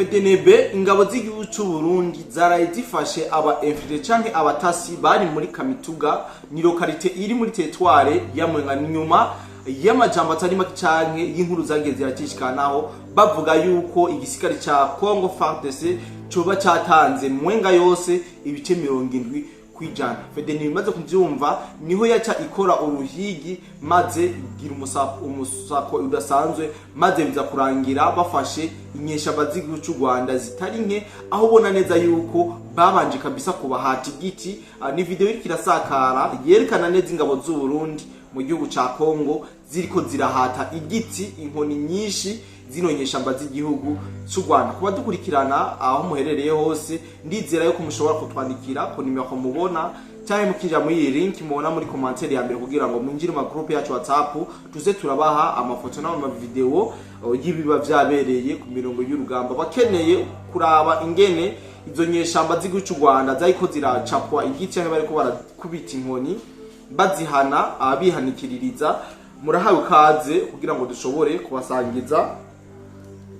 FDNB, ingabo z'igihugu c'u Burundi, zaraye zifashe aba infiltrés canke abatasi bari muri Kamituga, ni localité iri muri territoire ya Mwenga, nyuma y'amajambo atari make canke y'inkuru zagiye ziracishikanaho bavuga yuko igisirikare ca Congo FARDC coba catanze Mwenga yose ibice 70%. FDNB imaze kuvyumva niho yaca ikora uruhigi, maze igira umusako udasanzwe, maze biza kurangira bafashe inyeshamba z'igihugu c'u Rwanda zitari nke, aho ubona neza yuko babanje kabisa kubahata igiti. Ni video iriko irasakara yerekana neza ingabo z'u Burundi mu gihugu ca Congo ziriko zirahata igiti, inkoni nyinshi, zino nyeshamba z'igihugu c'u Rwanda. Kuba dukurikirana aho muherereye hose, ndizera yuko mushobora kutwandikira ku nimero mubona cyangwa mukinjira muri iyi link mubona muri commentaire ya mbere kugira ngo mwinjire mu groupe yacu WhatsApp, tuze turabaha amafoto n'amavideo y'ibiba vyabereye ku mirongo y'urugamba. Bakeneye kuraba ingene izo nyeshamba z'igihugu c'u Rwanda zariko ziracapwa igiti canke bariko barakubita inkoni bazihana abihanikiririza, murahawe ikaze kugira ngo dushobore kubasangiza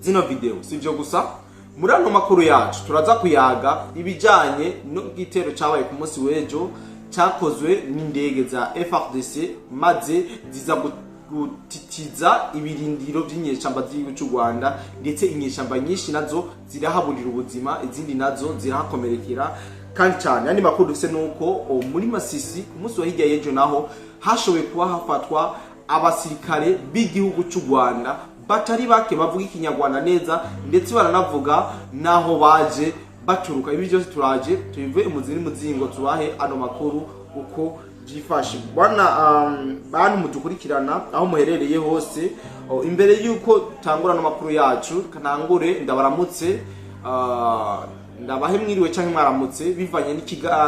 zino video. Si ivyo gusa, muri ano makuru yacu turaza kuyaga ibijanye n'igitero cabaye ku munsi w'ejo cakozwe n'indege za FARDC, maze ziza gutitiza ibirindiro vy'inyeshamba z'igihugu c'u Rwanda, ndetse inyeshamba nyinshi nazo zirahaburira ubuzima, izindi nazo zirahakomerekera kandi cyane. Andi makuru dufise nuko muri Masisi ku munsi wa hirya y'ejo naho hashoboye kuba hafatwa abasirikare b'igihugu c'u Rwanda batari bake bavuga Ikinyarwanda neza, ndetse baranavuga naho baje baturuka. Ibi byose turaje tubive umuzi n'umuzingo, tubahe ano makuru uko byifashe. Bwana bantu mudukurikirana aho muherereye hose, imbere yuko tangura ano makuru yacu, kanangure ndabaramutse, ndabahe mwiriwe canke mwaramutse bivanye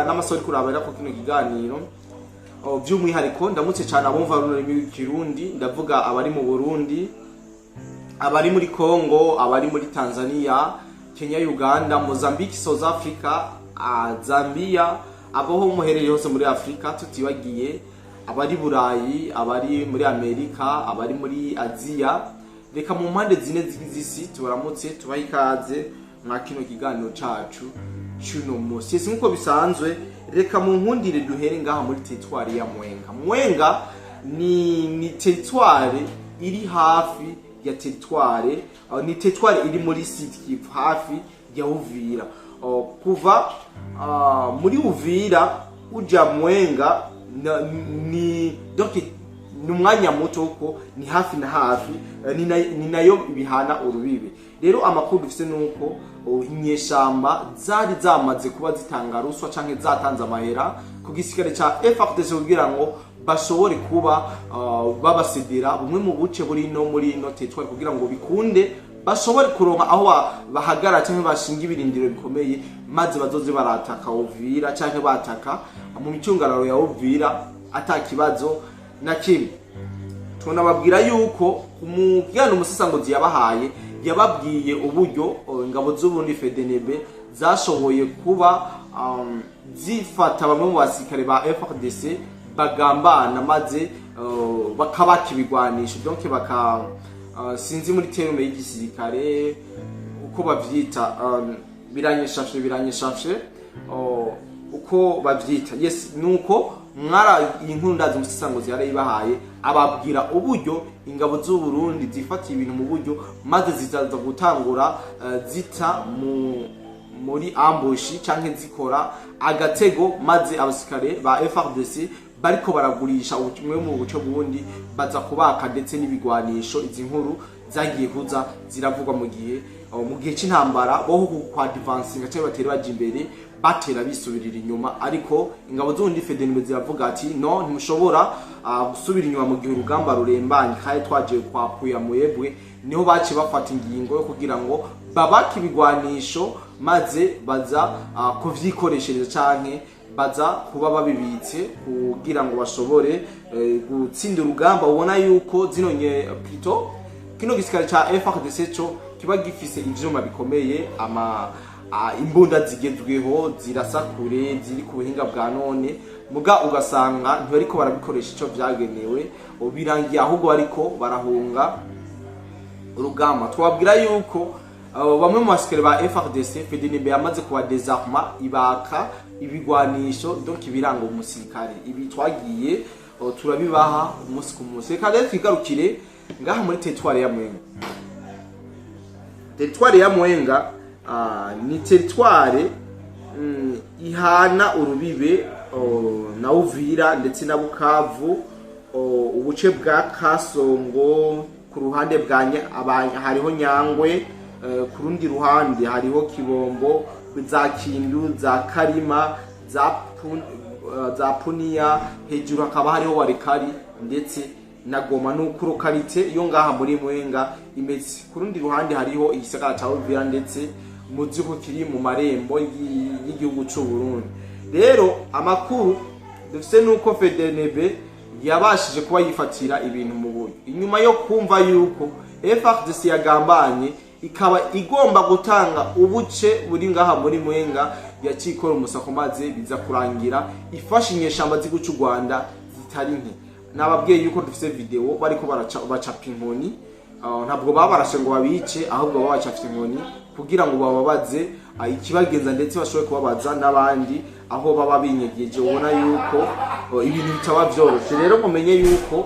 n'amasaha uri kurabira ko kino kiganiro. By'umwihariko ndamutse cyane abumva ururimi rw'Ikirundi, ndavuga abari mu Burundi, abari muri Congo, abari muri Tanzania, Kenya, Uganda, Mozambique, South Africa, Zambia, abaho muherereye hose muri Afrika, tutibagiye abari Burayi, abari muri Amerika, abari muri Aziya, reka mu mpande zine z'isi tubaramutse, tubahe ikaze mwa kino kiganiro cacu cuno munsi. Yes, nkuko bisanzwe, reka mu nkundire duhere ngaha muri territoire ya Mwenga. Mwenga ni territoire iri hafi ya territoire, ni territoire iri muri Sud Kivu, hafi ya Uvira. Kuva muri Uvira uja Mwenga ni donc ni umwanya muto ko ni hafi na hafi, ni nayo bihana urubibe. Rero amakuru dufise nuko inyeshamba zari zamaze kuba zitanga ruswa canke zatanze amahera ku gisirikare ca FARDC kugira ngo bashobore kuba babasedera bumwe mu buce buri no muri ino territoire, kugira ngo bikunde bashobore kuronka aho bahagara canke bashinga ibirindiro bikomeye, maze bazoze barataka Uvira canke bataka mu micungararo ya Uvira ata kibazo na kimwe. Tunababwira yuko mu kiganiro umusesanguzi yabahaye, yababwiye uburyo ingabo z'Uburundi FDNB zashoboye kuba zifata bamwe mu basirikare ba FARDC bagambana, maze bakabaka ibigwanisho, donc baka sinzi muri terme y'igisirikare uko bavyita, biranyeshafye uko bavyita. Yes, nuko mwara iyi nkuru ndazi umusesanguzi yarayibahaye, ababwira uburyo ingabo z'u Burundi zifatiye ibintu mu buryo, maze zizaza gutangura zita muri ambush canke zikora agatego, maze abasirikare ba FARDC bariko baragurisha ubumwe mu buco bundi baza kubaka ndetse n'ibigwanisho. Izi nkuru zagiye kuza ziravugwa mu gihe c'intambara boho kwa advancing cyangwa batera baja imbere, batera bisubirira inyuma, ariko ingabo z'ubundi FDNB ziravuga ati: "No, ntimushobora gusubira inyuma mu gihe urugamba rurembanye kandi twagiye kwapuya mwebwe." Niho baciye bafata ingingo yo kugira ngo babake ibigwanisho, maze baza kuvyikoreshereza canke baza kuba babibitse kugira ngo bashobore gutsinda urugamba. Ubona yuko zino nye plutôt kino gisirikare ca FARDC co kiba gifise ivyuma bikomeye, ama imbunda zigezweho zirasa kure, ziri ku buhinga bwa none, muga ugasanga ntibariko barabikoresha ico vyagenewe, birangiye ahubwo bariko barahunga urugamba. Twabwira yuko Bamwe mu basirikare ba FARDC, FDNB yamaze kuba désarma, ibaka ibigwanisho, donc ibiranga umusirikare. Ibi twagiye turabibaha umunsi ku munsi. Reka rero twigarukire ngaha muri territoire ya Mwenga. Territoire ya Mwenga ni territoire ihana urubibe na Uvira ndetse na Bukavu, ubuce bwa Kasongo. Ku ruhande bwa hariho Nyangwe, ku rundi ruhande hariho Kibombo, za Kindu, za Karima, za Puniya, hejuru hakaba hariho Warikari ndetse na Goma. Nuko localité yo ngaha muri Mwenga imeze. Ku rundi ruhande hariho igisagara ca Uvira, ndetse muzi ko kiri mu marembo y'igihugu c'u Burundi. Rero amakuru dufise nuko FDNB yabashije kuba yifatira ibintu mu buryo, inyuma yo kumva yuko FARDC yagambanye ikaba igomba gutanga ubuce buri ngaha muri Mwenga, yacikora umusako, maze biza kurangira ifashe inyeshamba z'igihugu c'u Rwanda zitari nke. Nababwiye yuko dufise video bariko bacapa inkoni. Ntabwo babarashe ngo babice, ahubwo babacafye inkoni kugira ngo bababaze ikibagenza, ndetse bashobore kubabaza n'abandi aho baba binyegeje. Ubona yuko ibintu bitaba vyoroshe. Rero mumenye yuko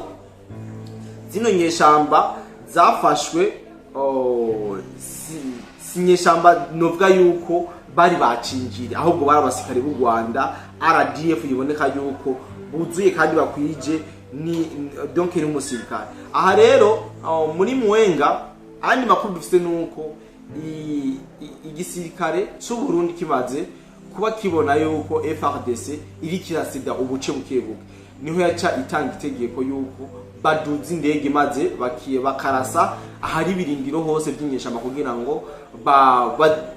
zino nyeshamba zafashwe, si nyeshamba novuga yuko bari bacinjire, ahubwo bari abasirikare b'u Rwanda RDF, iboneka yuko buzuye kandi bakwije, ni donc ni umusirikare. Aha rero muri Mwenga, andi makuru dufite nuko igisirikare c'u Burundi kimaze kuba kibona yuko FARDC iri kirasida ubuce buke buke, niho yaca itanga itegeko yuko baduza indege, maze bakiye bakarasa ahari ibirindiro hose by'inyeshamba kugira ngo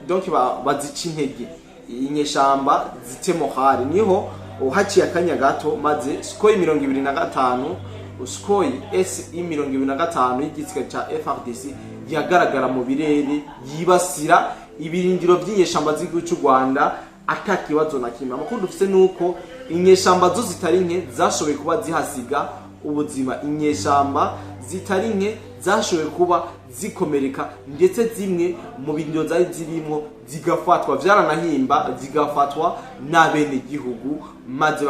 donc bazice intege, inyeshamba zite morale. Niho haciye akanya gato, maze Sukhoi 25, Sukhoi SI 25 y'igisirikare ca FARDC yagaragara mu birere yibasira ibirindiro by'inyeshamba z'igihugu cy'u Rwanda ata kibazo na kimwe. Amakuru dufise nuko inyeshamba zo zitari nke zashoboye kuba zihasiga ubuzima, inyeshamba zitari nke zashoboye kuba zikomereka, ndetse zimwe mu birindiro zari zirimwo zigafatwa, vyaranahimba zigafatwa n'abenegihugu, maze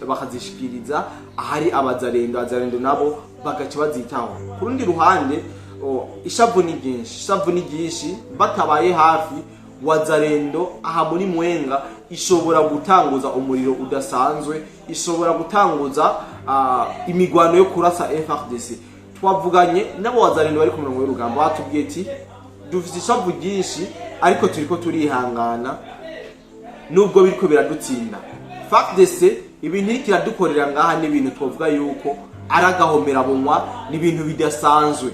bakazishikiriza ahari abazarendo, abazarendo nabo bagaca bazitaho. Ku rundi ruhande ishavu ni ryinshi, ishavu ni ryinshi. Batabaye hafi wazarendo aha muri Mwenga, ishobora gutanguza umuriro udasanzwe, ishobora gutanguza imigwano yo kurasa FARDC. Twavuganye n'abo wazarendo bari ku murongo w'urugamba, batubwiye ati: "Dufite ishavu ryinshi, ariko turiko turihangana nubwo biriko biradutsinda. FARDC ibintu iriko iradukorera ngaha ni ibintu twavuga yuko ari agahomerabunwa, ni ibintu bidasanzwe."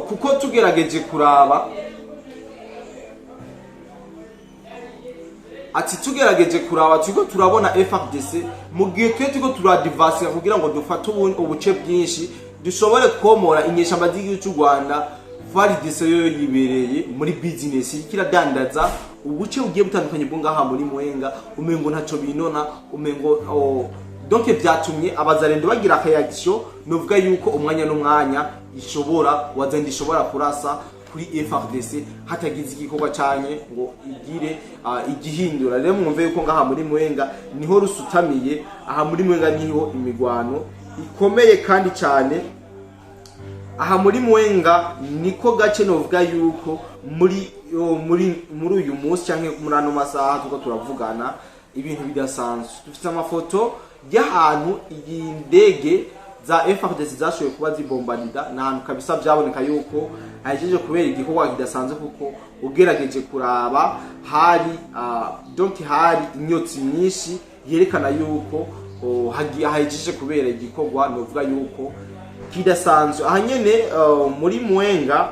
Kuko tugerageje kuraba, ati tugerageje kuraba, turiko turabona FARDC mu gihe twe turiko turadivasira kugira ngo dufate ubuce bwinshi, dushobore komora inyeshamba z'igihugu cy'u Rwanda. FARDC yo yibereye muri business, iriko iradandaza ubuce bugiye butandukanye bwo ngaha muri Mwenga, umengo ntaco binona, umengo donc vyatumye abazarendo bagira akayagisho. Novuga yuko umwanya n'umwanya ishobora wazenda ishobora kurasa kuri FARDC hatagize igikorwa canye ngo igire igihindura. Rero mwumve yuko ngaha muri Mwenga niho rusutamiye, aha muri Mwenga niho imigwano ikomeye kandi cyane. Aha muri Mwenga niko gace novuga yuko muri uyu munsi cyangwa muri ano masaha tuko turavugana ibintu bidasanzwe. Dufite amafoto y'ahantu iyi ndege za FARDC zashoboye kuba zibombardida. Ni ahantu kabisa byaboneka yuko hahejeje kubera igikorwa kidasanzwe, kuko ugerageje kuraba hari donc hari imyotsi myinshi yerekana yuko hahejeje kubera igikorwa novuga yuko kidasanzwe. Aha nyene muri Mwenga,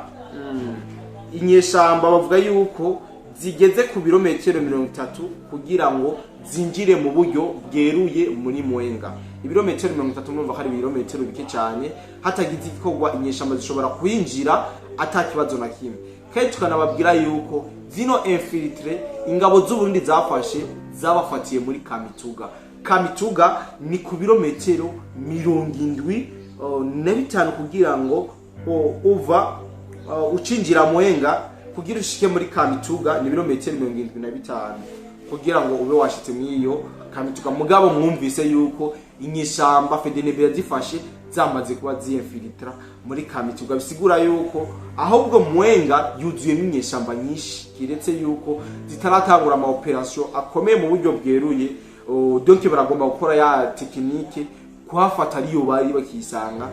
inyeshamba bavuga yuko zigeze ku birometero 30 kugira ngo zinjire mu buryo bweruye muri Mwenga. Ibirometero 30, murumva ko ari ibirometero bike cyane. Hatagize igikorwa, inyeshamba zishobora kwinjira ata kibazo na kimwe. Kandi tukanababwira yuko zino infiltrés ingabo z'Uburundi zafashe, zabafatiye muri Kamituga. Kamituga ni ku birometero 70. na bitanu kugira ngo uva ucinjira Mwenga kugira ushike muri Kamituga, ni ibirometero 75 kugira ngo ube washitse mw'iyo Kamituga. Mugabo mwumvise yuko inyeshamba FDNB yazifashe zamaze kuba ziyinfiltra muri Kamituga, bisigura yuko ahubwo Mwenga yuzuyemo inyeshamba nyinshi, kiretse yuko zitaratangura ama opération akomeye mu buryo bweruye. Donc baragomba gukora ya technique kuhafata ariyo bari bakisanga.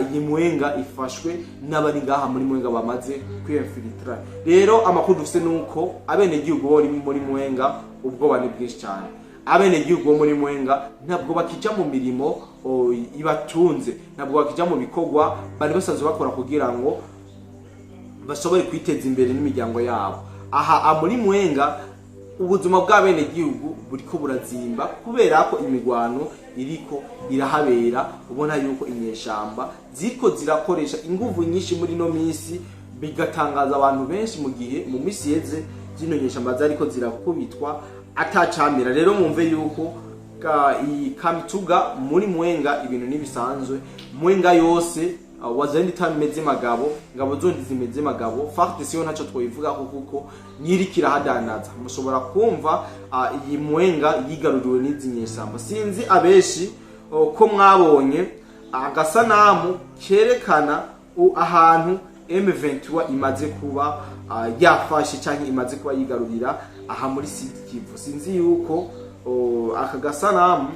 Iyi Mwenga ifashwe n'abari ngaha muri Mwenga bamaze kwiyinfiltra. Rero amakuru dufise nuko abenegihugu bo muri Mwenga ubwoba ni bwinshi cyane. Abenegihugu bo muri Mwenga ntabwo bakija mu mirimo ibatunze, ntabwo bakija mu bikorwa bari basanzwe bakora kugira ngo bashobore kwiteza imbere n'imiryango yabo. Aha muri Mwenga ubuzima bw'abenegihugu buriko burazimba kubera ko imigwano iriko irahabera. Ubona yuko inyeshamba ziriko zirakoresha inguvu nyinshi muri no minsi, bigatangaza abantu benshi, mu gihe mu minsi yeze zino nyeshamba zariko zirakubitwa atacamira. Rero mwumve yuko iyi Kamituga muri Mwenga ibintu ntibisanzwe. Mwenga yose wazalendo itameze magabo, ingabo zondi zimeze magabo. FARDC yo ntaco twoyivugaho kuko nyiriko irahadanaza. Mushobora kumva iyi Mwenga yigaruriwe n'izi nyeshamba. Sinzi abeshi ko mwabonye agasanamu kerekana ahantu M23 imaze kuba yafashe canke imaze kuba yigarurira aha muri Sud Kivu. Sinzi yuko aka gasanamu,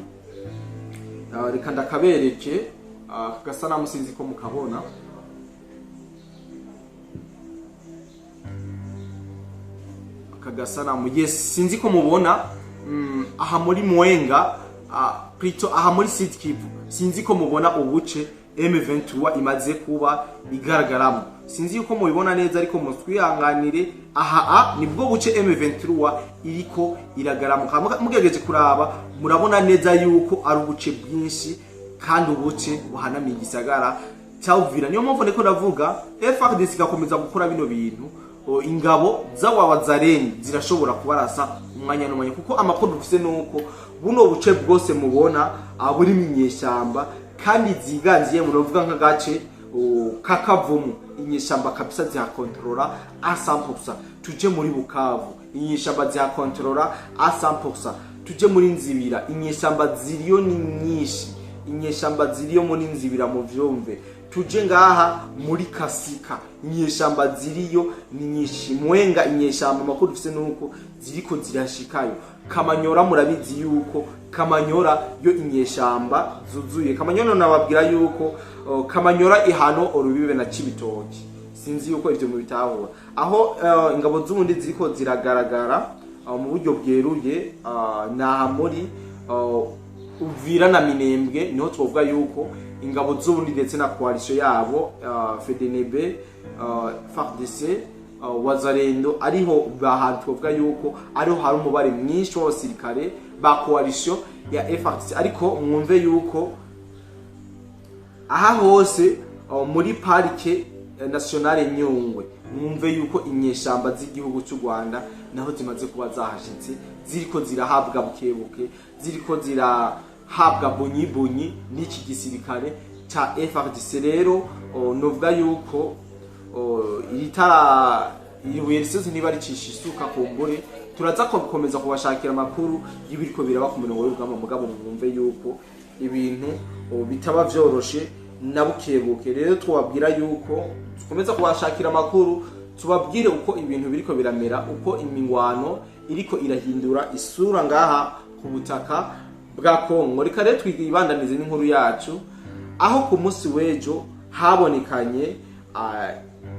reka ndakabereke aka gasanamu, sinzi ko mukabona aka gasanamu. Yes, sinzi ko mubona aha muri Mwenga, plutôt aha muri Sud Kivu. Sinzi ko mubona ubuce M23 imaze kuba igaragaramo. Sinzi yuko mubibona neza, ariko mutwihanganire, aha nibwo buce M23 iriko iragaramo. Mugerageje kuraba murabona neza yuko ari ubuce bwinshi kandi ubuce buhanamiye igisagara cya Uvira. Niyo mpamvu ndiko ndavuga, FARDC igakomeza gukora bino bintu, ingabo z'abawazareni zirashobora kubarasa umwanya n'umwanya, kuko amakuru dufise nuko buno buce bwose mubona buri inyeshyamba kandi ziganziye mu novuga nk'agace k'Akavumu, inyeshyamba kabisa zihakontorora a 100%. Tuje muri Bukavu, inyeshyamba zihakontorora a 100%. Tuje muri Nzibira, inyeshyamba ziriyo ni nyinshi, inyeshyamba ziriyo muri Nzibira mu vyumve. Tuje ngaha muri Kasika, inyeshyamba ziriyo ni nyinshi. Mwenga inyeshyamba amakuru dufise nuko ziriko zirashikayo. Kamanyora murabizi yuko Kamanyora yo inyeshyamba zuzuye Kamanyora. Nababwira yuko Kamanyora ihano urubibe na Cibitoki. Sinzi yuko ivyo mubitahura. Aho ingabo z'ubundi ziriko ziragaragara mu buryo bweruye naha muri Uvira na Minembwe, niho twovuga yuko ingabo z'ubundi ndetse na coalition yabo FDNB, FARDC, Wazalendo, ariho bahantu twovuga yuko ariho hari umubare mwinshi w'abasirikare ba coalition ya FARDC. Ariko mwumve yuko aha hose muri parike nationale Nyungwe, mwumve yuko inyeshamba z'igihugu cy'u Rwanda naho zimaze kuba zahashitse, ziriko zirahabwa bukebuke, ziriko zirahabwa bunyi bunyi n'iki gisirikare ca FARDC. Rero novuga yuko iri tara, iri buye risozi niba ricisha isuka kumbure, turaza gukomeza kubashakira amakuru y'ibiriko biraba ku mirongo y'urugamba. Mugabo mwumve yuko ibintu bitaba vyoroshe na bukebuke. Rero tubabwira yuko dukomeza kubashakira amakuru, tubabwire uko ibintu biriko biramera, uko imingwano iriko irahindura isura ngaha ku butaka bwa Kongo. Reka rero twibandanize n'inkuru yacu, aho ku munsi w'ejo habonekanye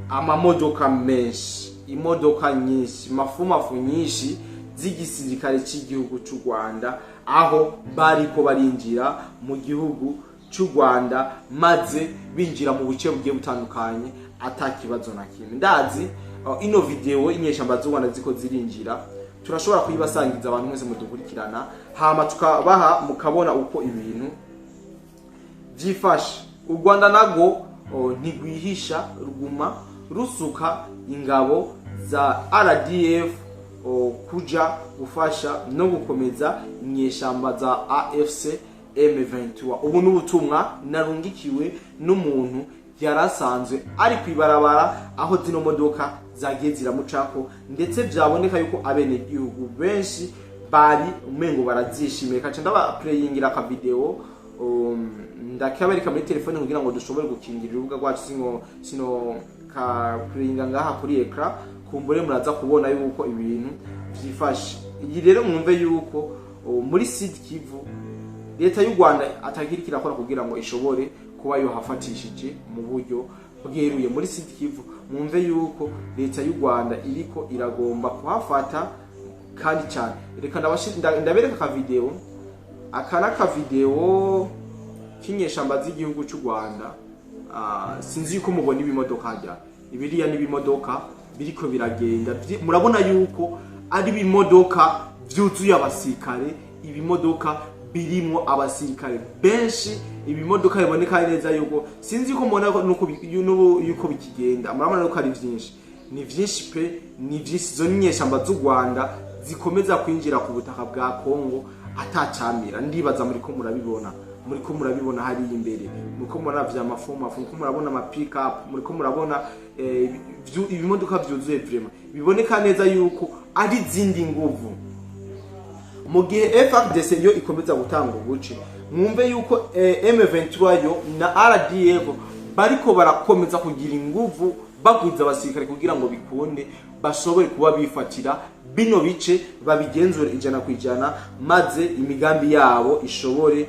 amamodoka menshi, imodoka nyinshi, mafumafu nyinshi z'igisirikare cy'igihugu cy'u Rwanda, aho bariko barinjira mu gihugu cy'u Rwanda, maze binjira mu buce bugiye butandukanye ata kibazo na kimwe. Ndazi ino video inyeshamba z'u Rwanda ziko zirinjira turashobora kuyibasangiza abantu mwese mudukurikirana, hama tukabaha mukabona uko ibintu vyifashe. U Rwanda nago ntigwihisha, ruguma rusuka ingabo za RDF kuja gufasha no gukomeza inyeshamba za AFC. M23. Ubu n'ubutumwa narungikiwe n'umuntu yarasanzwe ari kwibarabara aho zino modoka zagiye ziramucako, ndetse vyaboneka yuko abenegihugu benshi bari umengo barazishimiye. Kaca ndabaplayingira aka video, ndakabereka muri telefone kugira ngo dushobore gukingira urubuga rwacu. Sino ka playinga ngaha kuri écran, kumbure muraza kubona yuko ibintu vyifashe. Iyi rero mwumve yuko muri Sud Kivu leta y'u Rwanda atagira kirakora kugira ngo ishobore kuba yohafatishije mu buryo bweruye. Muri Sud Kivu mwumve yuko leta y'u Rwanda iriko iragomba kuhafata kandi cyane. Reka ndabereka aka video. Aka n'aka video k'inyeshamba z'igihugu cy'u Rwanda. Sinzi yuko mubona ibimodoka hajya, ibiriya n'ibimodoka biriko biragenda. Murabona yuko ari ibimodoka vyuzuye abasirikare, ibimodoka birimwo abasirikare benshi, ibimodoka biboneka neza yuko, sinzi yuko mubona nuko n'ubu yuko bikigenda. Murabona yuko ari vyinshi, ni vyinshi pe, ni vyinshi. Izo ni inyeshamba z'u Rwanda zikomeza kwinjira ku butaka bwa Kongo atacamira. Ndibaza muriko murabibona, muriko murabibona hariya imbere, muriko murabona vya mafomafu, muriko murabona ama pick up, muriko murabona ibimodoka vyuzuye. Vraiment biboneka neza yuko ari zindi nguvu, mu gihe FARDC yo ikomeza gutanga ubuce. Mwumve yuko M23 yo na RDF bariko barakomeza kugira inguvu, bagwiza abasirikare kugira ngo bikunde bashobore kuba bifatira bino bice, babigenzure 100%, maze imigambi yabo ishobore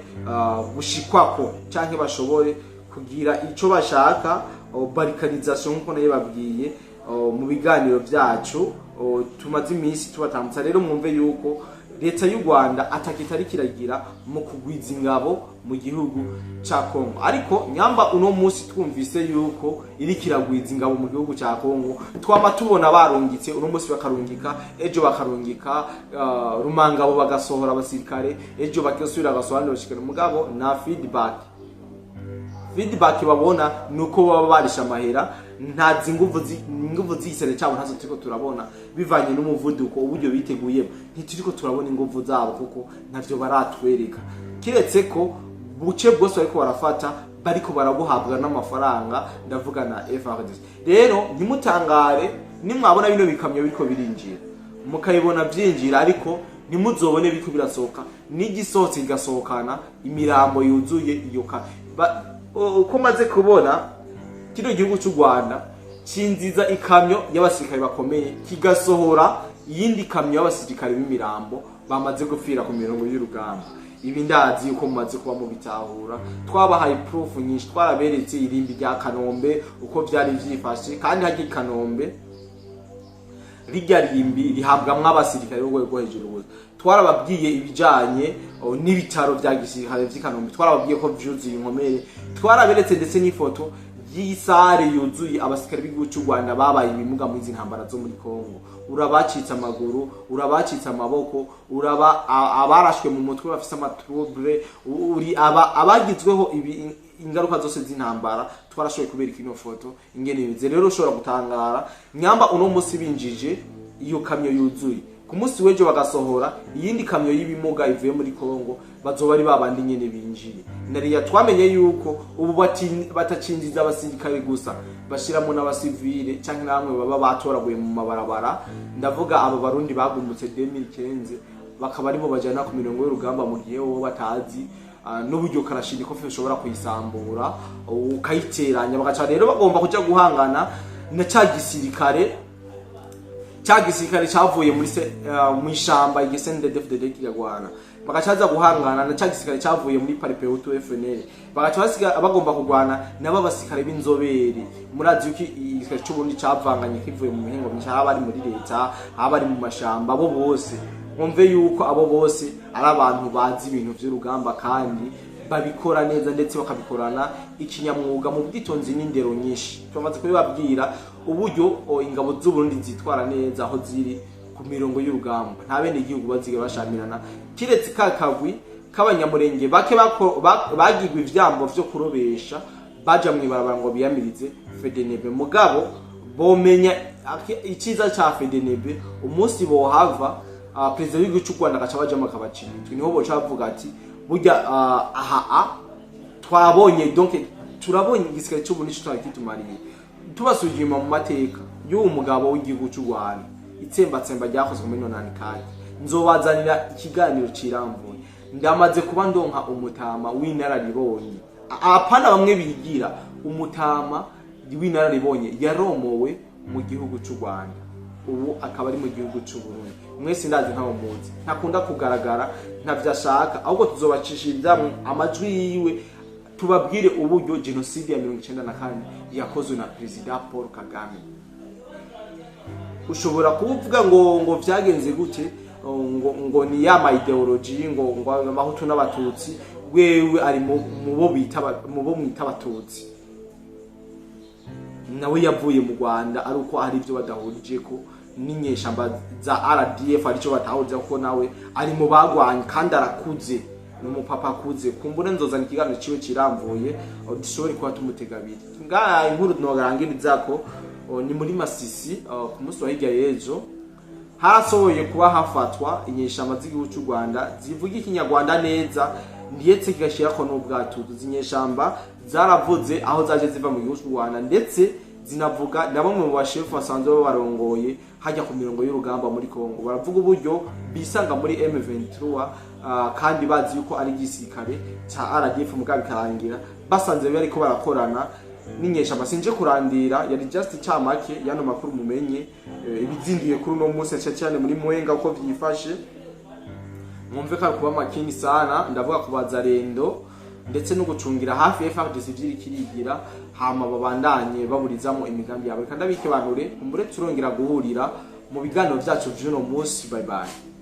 gushikwako canke bashobore kugira ico bashaka, balkanisation, nkuko nayo babwiye mu biganiro byacu tumaze iminsi tubatambutsa. Rero mwumve yuko leta y'u Rwanda atakitari kiragira mu kugwiza ingabo mu gihugu ca Kongo. Ariko nyamba uno munsi twumvise yuko iri kiragwiza ingabo mu gihugu ca Kongo, twama tubona barungitse, uno munsi bakarungika, ejo bakarungika Rumangabo, bagasohora abasirikare, ejo bagasubira bagasohora abandi basirikare, mugabo na feedback babona nuko baba barisha amahera. Nta inguvu inguvu z'igisere cyabo ntazo turiko turabona, bivanye n'umuvuduko uburyo biteguyemo. Ntituriko turabona inguvu zabo kuko ntavyo baratwereka, kiretse ko buce bwose bariko barafata bariko barabuhabwa n'amafaranga, ndavuga na FARDC. Rero ntimutangare nimwabona bino bikamyo biriko birinjira, mukabibona byinjira, ariko ntimuzobone biriko birasohoka, n'igisohotse kigasohokana imirambo yuzuye iyo uko maze kubona kino gihugu cy'u Rwanda cinziza ikamyo y'abasirikare bakomeye, kigasohora iyindi kamyo y'abasirikare b'imirambo bamaze gupfira ku mirongo y'urugamba. Ibi ndazi yuko mumaze kuba mubitahura. Twabahaye proof nyinshi, twaraberetse irimbi rya Kanombe uko vyari vyifashe, kandi harya i Kanombe rirya rimbi rihabwamwo abasirikare b'urwego rwo hejuru gusa. Twarababwiye ibijanye n'ibitaro vya gisirikare vy'i Kanombe, twarababwiye ko vyuzuye inkomere, twaraberetse ndetse n'ifoto y'i salle yuzuye abasirikare b'igihugu cy'u Rwanda babaye ibimuga muri izi ntambara zo muri Kongo. Urabacitse amaguru, urabacitse amaboko, uraba abarashwe mu mutwe bafise ama troubles, uri aba abagizweho ibi ingaruka zose z'intambara. Twarashoboye kubereka ino foto ingene bimeze. Rero ushobora gutangara nyamba uno munsi binjije iyo kamyo yuzuye, ku munsi w'ejo bagasohora iyindi kamyo y'ibimuga ivuye muri Kongo, bazoba ari babandi nyene binjiye. Nariya twamenye yuko ubu batacinjiza abasirikare gusa, bashiramo n'abasivile canke namwe baba batoraguye mu mabarabara. Ndavuga aba Barundi bagumutse 2015, bakaba aribo bajana ku mirongo y'urugamba, mu gihe wowe batazi n'uburyo Kalashnikov ushobora kuyisambura ukayiteranya. Bagaca rero bagomba kuja guhangana na ca gisirikare, ca gisirikare cavuye muri se mu ishamba, igi CNDD-FDD kigagwana, bagacaza guhangana na ca gisirikare cavuye muri Palipehutu FNL, bagaca basiga bagomba kugwana nabo abasirikare b'inzobere. Murazi yuko igisirikare c'Uburundi cavanganye, kivuye mu mihingo myinshi, haba ari muri leta, haba ari mu mashamba, abo bose mwumve yuko abo bose ari abantu bazi ibintu vy'urugamba kandi babikora neza, ndetse bakabikorana ikinyamwuga mu bwitonzi n'indero nyinshi. Tumaze kubibabwira uburyo ingabo z'Uburundi zitwara neza aho ziri ku mirongo y'urugamba, nta bene igihugu baziga bashamirana, kiretse ka kagwi k'Abanyamurenge bake bagigwa ivyambo vyo kurobesha baja mw'ibarabara ngo biyamirize FDNB. Mugabo bomenya iciza ca FDNB, umunsi bohava perezida w'igihugu cy'u Rwanda agaca bajamo akabacira imitwe, niho boca bavuga ati Burya aha twabonye, donc turabonye igisirikare cy'u Burundi twari kitumariye. Tubasubije inyuma mu mateka y'uwo mugabo w'igihugu cy'u Rwanda, itsembatsemba ryakozwe muri 94, nzobazanira ikiganiro kirambuye. Ndamaze kuba ndonka umutama w'inararibonye, apana bamwe bigira, umutama w'inararibonye yaromowe mu gihugu cy'u Rwanda, ubu akaba ari mu gihugu cy'u Burundi. Mwese ndazi ntawo muzi, ntakunda kugaragara, ntavyo ashaka, ahubwo tuzobacishiriza amajwi yiwe, tubabwire uburyo jenoside ya 94 yakozwe na Perezida Paul Kagame. Ushobora kuvuga ngo vyagenze gute, ngo ni ya ma idéologie, ngo Abahutu n'Abatutsi. Wewe ari mu bo mwita Abatutsi, nawe yavuye mu Rwanda ari uko hari ibyo badahurije ko n'inyeshamba za RDF, arico batahuriza, kuko nawe ari mu bagwanye kandi arakuze, ni umupapa akuze. Kumbure nzozana ikiganiro ciwe kiramvuye, dushobore kuba tumutega abiri. Ngaha inkuru nogarangirizako ni muri Masisi. Ku munsi wa hirya y'ejo harasohoye kuba hafatwa inyeshamba z'igihugu cy'u Rwanda zivuga Ikinyarwanda neza, ndetse kigashyirako n'ubwatuzo. Izi nyeshamba zaravuze aho zaje ziva mu gihugu cy'u Rwanda, ndetse zinavuga na bamwe mu bashefu basanzwe babarongoye hajya ku mirongo y'urugamba muri Kongo. Baravuga uburyo bisanga muri M23, kandi bazi yuko ari igisirikare ca RDF, mugabo bikarangira basanze bariko barakorana n'inyeshamba. Sinje kurandira, yari just icamake yano makuru, mumenye ibizinduye kuri uno munsi, cyane cyane muri Mwenga uko vyifashe. Mwumve ko ari kuba makini sana, ndavuga ku Bazarendo, ndetse no gucungira hafi FARDC ivyiri kirigira, hama babandanye baburizamo imigambi yabo. Reka ndabikebanure, kumbure turongera guhurira mu biganiro vyacu vy'uno munsi. Bye bye.